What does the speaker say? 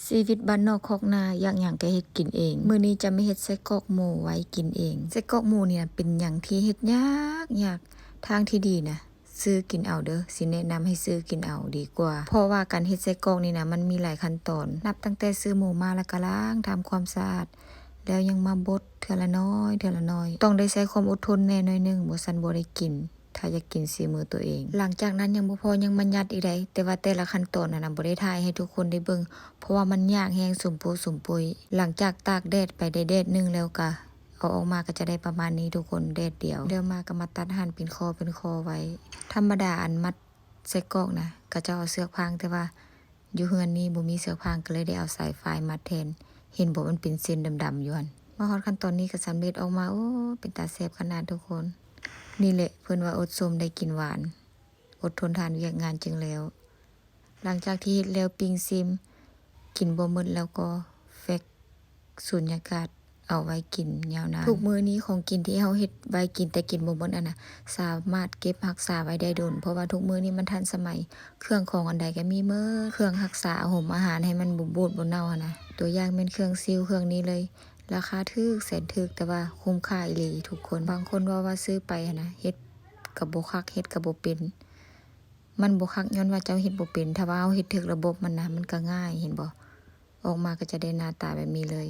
ຊີວິດບ້ານນອກຄອກນາ ຢາກຫຍັງກໍເຮັດກິນເອງ. ມື້ນີ້ຈະມາເຮັດໄສ້ກອກໝູໄວ້ກິນເອງ. ໄສ້ກອກໝູນີ້ນະ ເປັນຫຍັງທີ່ເຮັດຍາກ ຍາກ. ທາງທີ່ດີນະ ຊື້ກິນເອົາເດີ້, ຊິແນະນຳໃຫ້ຊື້ກິນເອົາດີກວ່າ. ເພາະວ່າການເຮັດໄສ້ກອກນີ້ນະ ມັນມີຫຼາຍຂັ້ນຕອນ, ນັບຕັ້ງແຕ່ຊື້ໝູມາ ແລ້ວກໍລ້າງ ທຳຄວາມສະອາດ ແລ້ວຍັງມາບົດເທື່ອລະນ້ອຍ ເທື່ອລະນ້ອຍ. ຕ້ອງໄດ້ໃຊ້ຄວາມອົດທົນແດ່ໜ້ອຍໜຶ່ງ, ບໍ່ຊັ້ນບໍ່ໄດ້ກິນ. ຖ້າຢາກກິນສີມືຕົວເອງ. ຫຼັງຈາກນັ້ນຍັງບໍ່ພໍ ຍັງມາຍັດອີກໃດ໋, ແຕ່ວ່າແຕ່ລະຂັ້ນຕອນຫັ້ນນະ ບໍ່ໄດ້ຖ່າຍໃຫ້ທຸກຄົນໄດ້ເບິ່ງ ເພາະວ່າມັນຍາກແຮງ ສຸມໂປະສຸມປຸຍ. ຫຼັງຈາກຕາກແດດໄປໄດ້ແດດໜຶ່ງແລ້ວກະ ເອົາອອກມາກໍຈະໄດ້ປະມານນີ້ທຸກຄົນ, ແດດດຽວ. ແລ້ວມາກໍມາຕັດຫັນເປັນຂໍ້ເປັນຂໍ້ໄວ້. ທຳມະດາອັນມັດໄສ້ກອກນະ ເຂົາເຈົ້າເອົາເຊືອກພາງ, ແຕ່ວ່າ ຢູ່ເຮືອນນີ້ບໍ່ມີເຊືອກພາງ ກໍເລີຍໄດ້ເອົາສາຍຝ້າຍມັດແທນ. ເຫັນບໍ່ ມັນເປັນເສັ້ນດຳໆຢູ່ຫັ້ນ. ມາຮອດຂັ້ນຕອນນີ້ກໍສຳເລັດອອກມາ. ໂອ້ ເປັນຕາແຊບຂະໜາດທຸກຄົນ. ນີ້ແຫຼະເພິ່ນວ່າອົດຊົມໄດ້ກິນຫວານ, ອົດທົນທານວຽກງານຈຶ່ງແລ້ວ. ຫຼັງຈາກທີ່ເຮັດແລ້ວ ປີ້ງຊິມ, ກິນບໍ່ໝົດແລ້ວກໍແຟກສູນຍາກາດ ເອົາໄວ້ກິນຍາວນານ. ທຸກມື້ນີ້ຂອງກິນທີ່ເຮົາເຮັດໄວ້ກິນແຕ່ກິນບໍ່ໝົດຫັ້ນນະ ສາມາດເກັບຮັກສາໄວ້ໄດ້ດົນ, ເພາະວ່າທຸກມື້ນີ້ມັນທັນສະໄໝ, ເຄື່ອງຂອງອັນໃດກໍມີໝົດ, ເຄື່ອງຮັກສາໂຮມອາຫານໃຫ້ມັນບໍ່ບູດບໍ່ເນົ່າຫັ້ນນະ. ຕົວຢ່າງແມ່ນເຄື່ອງຊິວເຄື່ອງນີ້ເລີຍ, ລາຄາຖືກແສນຖືກ ແຕ່ວ່າຄຸ້ມຄ່າອີ່ຫຼີທຸກຄົນ. ບາງຄົນເວົ້າວ່າຊື້ໄປຫັ້ນນະ ເຮັດກໍບໍ່ຄັກ ເຮັດກໍບໍ່ເປັນ. ມັນບໍ່ຄັກຍ້ອນວ່າເຈົ້າເຮັດບໍ່ເປັນ, ຖ້າວ່າເຮົາເຮັດຖືກລະບົບມັນນະ ມັນກໍງ່າຍ, ເຫັນບໍ່? ອອກມາກໍຈະໄດ້ໜ້າຕາແບບນີ້ເລີຍ.